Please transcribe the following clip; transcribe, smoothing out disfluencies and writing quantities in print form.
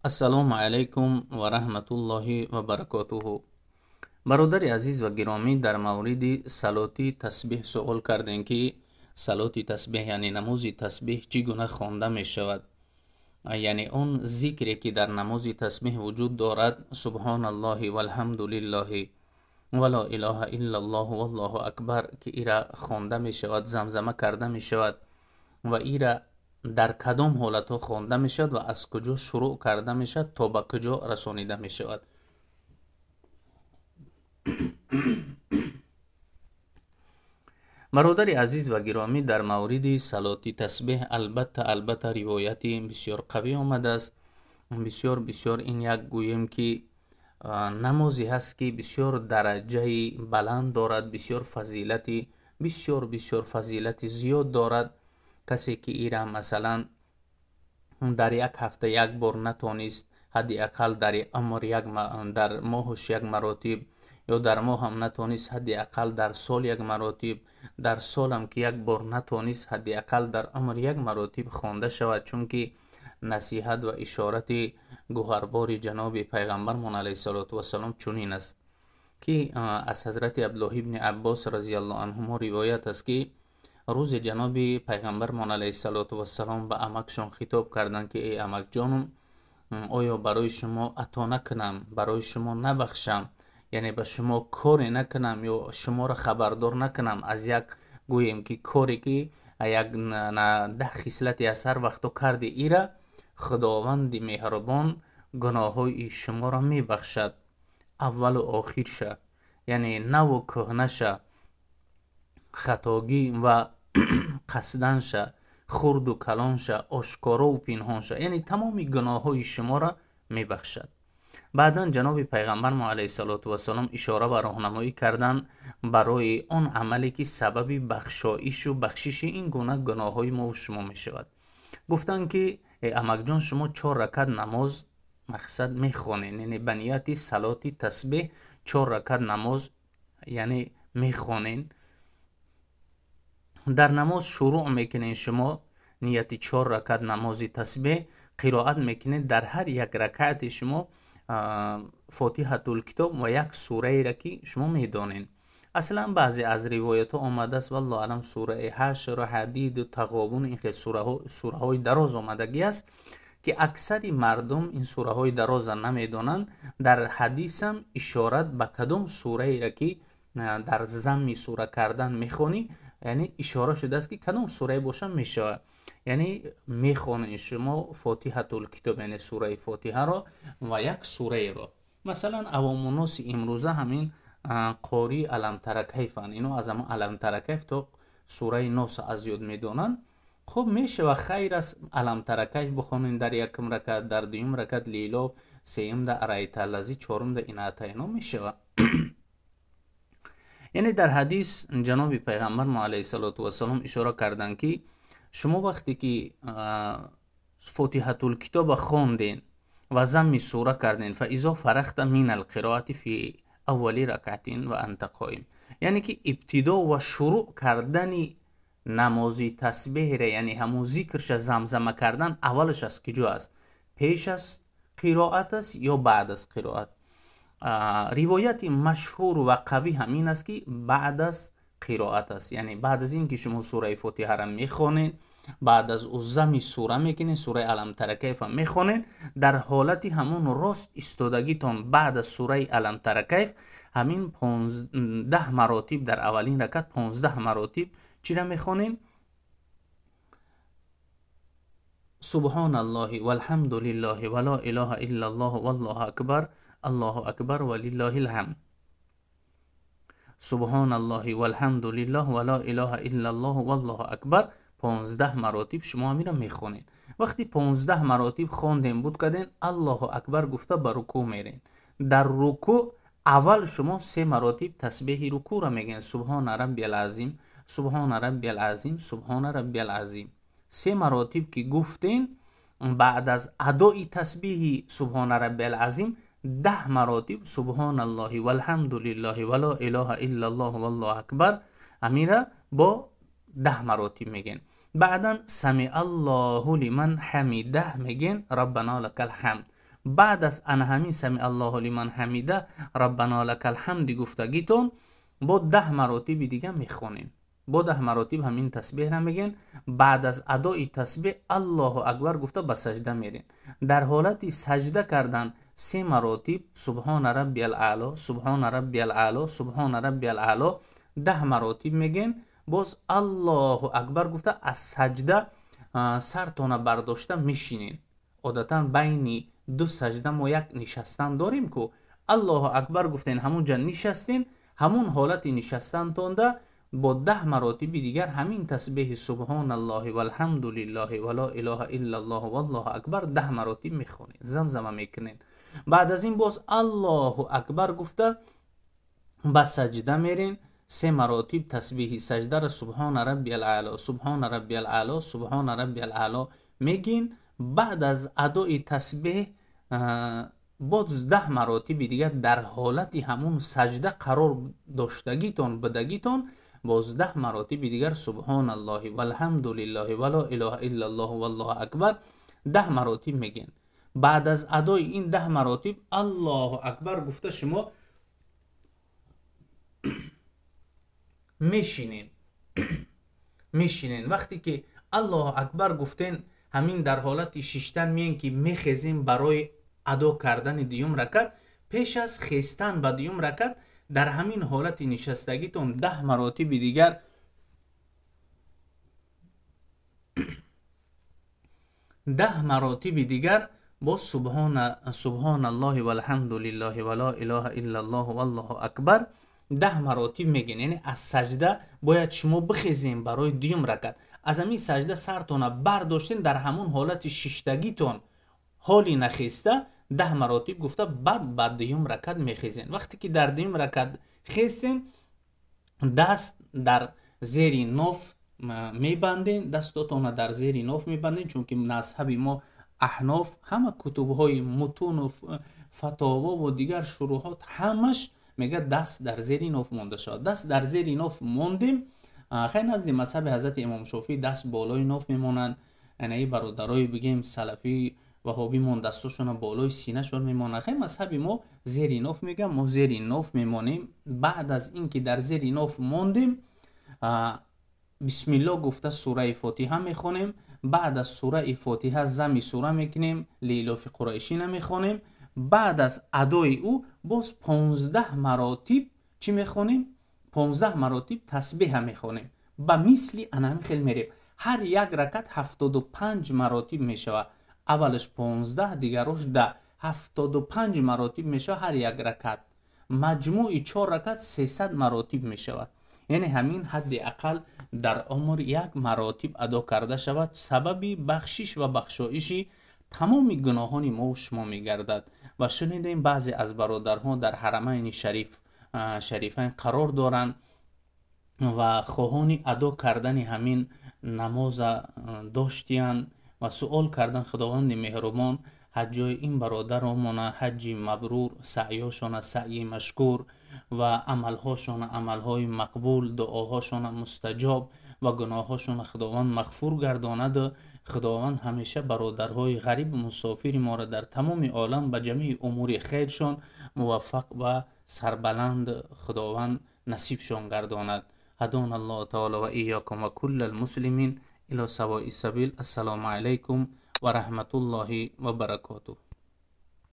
Ассалому алайкум ва раҳматуллоҳи ва баракотуҳу. Бародари азиз ва гиромӣ, дар мавриди салоти тасбиҳ суол кардем, ки салоти тасбиҳ, яъне намози тасбиҳ, чӣ гуна хонда мешавад. Яъне он зикре, ки дар намози тасбиҳ вуҷуд дорад, субҳоналлоҳи валҳамдулиллоҳи ва ло илоҳа иллаллоҳу валлоҳу акбар, ки ира хонда мешавад, замзама карда мешавад ва ира дар кадом ҳолатҳо хонда мешавад ва аз куҷо шурӯъ карда мешавад то ба куҷо расонида мешавад. Бародари азиз ва гиромӣ, дар мавриди салоти тасбиҳ албатта ривояти бисёр қавӣ омадааст. Бисёр бисёр ин як гӯем ки намозе ҳаст, ки бисёр дараҷаи баланд дорад, бисёр фазилати, бисёр бисёр фазилати зиёд дорад. Касе ки ира масалан дар як ҳафта як бор натонист, ҳадди ақал дар умр як дар моҳаш як маротиб, ё дар моҳ ҳам натонист, ҳадди ақал дар сол як маротиб, дар солам ки як бор натонист, ҳадди ақал дар умр як маротиб хонда шавад. Чунки насиҳат ва ишорати гӯҳарбори ҷаноби пайғамбармон алайҳиссалоту вассалом чунин аст, ки аз ҳазрати Абдуллоҳ ибни Аббос разияллоҳу анҳумо ривоят аст, ки рӯзе ҷаноби пайғамбармон алайҳиссалоту вассалом ба амакшон хитоб карданд, ки эй амакҷонум, оё барои шумо ато накунам, барои шумо набахшам, яъне ба шумо коре накунам ё шуморо хабардор накунам аз як гӯем ки коре, ки як 10 хислати аз ҳар вақто карди, ира худованди меҳрубон гуноҳҳои шуморо мебахшад, аввалу охирша, яъне наву кӯҳнаша, хатогӣ ва қасданша, хурду калонша, ошкорову пинҳонша, яъне тамоми гуноҳҳои шуморо мебахшад. Баъдан ҷаноби пайғамбармо алайҳиссалоту вассалом ишора ва роҳнамоӣ карданд барои он амале, ки сабаби бахшоишу бахшиши ин гуна гуноҳҳои мову шумо мешавад. Гуфтанд, ки э амакҷон, шумо 4 ракат намоз мақсад мехонед, яъне ба нияти салоти тасбиҳ 4 ракат намоз яъне мехонед. Дар намоз шурӯъ мекунед, шумо нияти 4 ракат намози тасбиҳ қироат мекунед. Дар ҳар як ракати шумо фотиҳатул китоб ва як сураеро, ки шумо медонед. Аслан баъзе аз ривоятҳо омадааст, валлоҳу алам, сураи Ҳашр, Ҳадиду Тағобун, ин хел сураҳои дароз омадагӣ аст, ки аксари мардум ин сураҳои дароза намедонанд. Дар ҳадисам ишорат ба кадом сураеро, ки дар замми сура кардан мехонӣ, яъне ишора шудааст, ки кадом сурае боша мешавад. Яъне мехонед шумо фотиҳатул китоб, яъне сураи фотиҳаро ва як сураеро. Масалан, авомуноси имрӯза ҳамин қори Аламтаракайфанд, ино аз ҳамон Аламтаракайф то сураи Нос аз ёд медонанд. Хуб, мешава, хайр аст, Аламтаракайф бихонед дар якум ракат, дар дуюм ракат Лилоф, сеюмда Арайталлази, чорумда Инаатайно мешава. Яъне дар ҳадис ҷаноби пайғамбар мо алайҳиссалоту вассалом ишора карданд, ки шумо вақте ки фотиҳатул китоба хонден ва замми сура карден, фаизо фарахта мин алқироати фи аввали ракатин ва анта қоим, яъне ки ибтидо ва шурӯъ кардани намози тасбиҳре, яъне ҳамун зикрша замзама кардан, аввалаш аз куҷо аст? Пеш аз қироат аст ё баъд аз қироат? Ривояти машҳур ва қавӣ ҳамин аст, ки баъд аз қироат аст. Яъне баъд аз ин ки шумо сураи фотиҳаро мехонед, баъд аз ӯ зами сура мекунед, сураи Аламтаракайфа мехонед, дар ҳолати ҳамон рост истодагитон баъд аз сураи Аламтаракайф ҳамин 15 маротиб, дар аввалин ракат 15 маротиб чиро мехонем? Субҳоналлоҳи валҳамдулиллоҳи ва ло илоҳа иллаллоҳу валлоҳу акбар, аллоҳу акбар ва лиллоҳил ҳамд. Субҳоналлоҳи валҳамдулиллоҳ ва ло илоҳа иллаллоҳу валлоҳу акбар, 15 маротиб шумо ҳаминро мехонед. Вақти 15 маротиб хондем, буд кардем, аллоҳу акбар гуфта ба рукӯъ меред. Дар рукӯъ аввал шумо 3 маротиб тасбеҳи рукӯъро мегӯед: субҳона раббиял азим, субҳона раббиял азим, субҳона раббиял азим. 3 маротиб ки гуфтем, баъд аз адои тасбиҳи субҳона раббиял азим 10 маротиб субҳоналлоҳи валҳамдулиллоҳи ва ло илоҳа иллаллоҳу валлоҳу акбар, амира бо 10 маротиб мегӯен. Баъдан самиаллоҳу лиман ҳамидаҳ мегӯен, раббана лакал ҳамд. Баъд аз ана ҳамин сами Аллоҳу лиман ҳамида, Раббано лакал ҳамди гуфтагитон бо 10 маротиби дига мехонем. Бо 10 маротиб ҳамин тасбеҳра мегӯен. Баъд аз адои тасбеҳ Аллоҳу акбар гуфта ба саҷда мерен. Дар ҳолати саҷда кардан 3 маротиб субҳона раббиял аъло, субҳона раббиял аъло, субҳона раббиял аъло 10 маротиб мегӯен. Боз Аллоҳу акбар гуфта аз саҷда сартона бардошта мешинен. Одатан байни ду саҷда мо як нишастан дорем ку. Аллоҳу акбар гуфтен, ҳамунҷа нишастен, ҳамун ҳолати нишастантонда бо 10 маротиби дигар ҳамин тасбеҳи субҳоналлоҳи валҳамдулиллоҳи ва ло илоҳа иллаллоҳу валлоҳу акбар 10 маротиб мехонед, замзама мекунед. Баъд аз ин боз Аллоҳу акбар гуфта ба саҷда мерен. 3 маротиб тасбеҳи саҷдаро субҳона раббиял аъло, субҳона раббиял аъло, субҳона раббиял аъло мегин. Баъд аз адои тасбеҳ боз 10 маротиби дигар дар ҳолати ҳамун саҷда қарор доштагитон будагитон боз 10 маротиби дигар субҳоналлоҳи валҳамдулиллоҳи ва ло илоҳа иллаллоҳу валлоҳу акбар 10 маротиб мегӯен. Баъд аз адои ин 10 маротиб Аллоҳу акбар гуфта шумо мешинен. Мешинен. Вақте ки Аллоҳу акбар гуфтен, ҳамин дар ҳолати шиштан меен ки мехезем барои адо кардани дуюм ракат. Пеш аз хестан ба дуюм ракат дар ҳамин ҳолати нишастагитон 10 маротиби дигар 10 маротиби дигар боз субҳоналлоҳи валҳамдулиллоҳи ва ло илоҳа иллаллоҳу валлоҳу акбар 10 маротиб мегӯен. Яъне аз саҷда бояд шумо бихезем барои дуюм ракат. Аз ҳамин саҷда сартона бардоштен, дар ҳамун ҳолати шиштагитон ҳоли нахеста 10 маротиб гуфта баъд ба дуюм ракат мехезен. Вақте ки дар дуюм ракат хестен, даст дар зери ноф мебанден, дастотона дар зери ноф мебанден, чунки мазҳаби мо аҳноф ҳама кутубҳои мутуну фатовову дигар шуруҳот ҳамаш мегӯяд даст дар зери ноф монда шавад. Даст дар зери ноф мондем. Хай назди мазҳаби ҳазрати имом Шофиӣ даст болои ноф мемонанд. Анаи бародарои бигем салафӣ ваҳобимон дастошона болои синашон мемонанд. Хай мазҳаби мо зери ноф мегӯям, мо зери ноф мемонем. Баъд аз ин ки дар зери ноф мондем, бисмилло гуфта сураи фотиҳа мехонем. Баъд аз сураи фотиҳа зами сура мекунем, лилофи қурайшина мехонем. Баъд аз адои ӯ боз 15 маротиб чӣ мехонем? 15 маротиб тасбеҳа мехонем. Ба мисли ана ҳамин хел мерем. Ҳар як ракат 75 маротиб мешавад. Аввалаш 15, дигарош 10. 75 маротиб мешавад ҳар як ракат. Маҷмӯи 4 ракат 300 маротиб мешавад. Яъне ҳамин ҳадди ақал дар умр як маротиб адо карда шавад, сабаби бахшиш ва бахшоиши тамоми гуноҳони мо шумо мегардад. Ва шунидем баъзе аз бародарҳо дар ҳарамайни шарифайн қарор доранд ва хоҳони адо кардани ҳамин намоза доштиянд ва суол кардан Худованди меҳрубон ҳаҷҷои ин бародаромона ҳаҷҷи мабрур, саъёшона саъйи машкур ва амалҳошона амалҳои мақбул, дуоҳошона мустаҷоб ва гуноҳҳошона Худованд мағфур гардонад. Худованд ҳамеша бародарҳои ғарибу мусофири моро дар тамоми олам ба ҷамеи умури хейршон муваффақ ва сарбаланд Худованд насибшон гардонад. ҳадона Аллоҳу таоло ва иёкум ва куллал муслимин ило савои сабил. Ассалому алайкум ва раҳматуллоҳи ва баракотуҳ.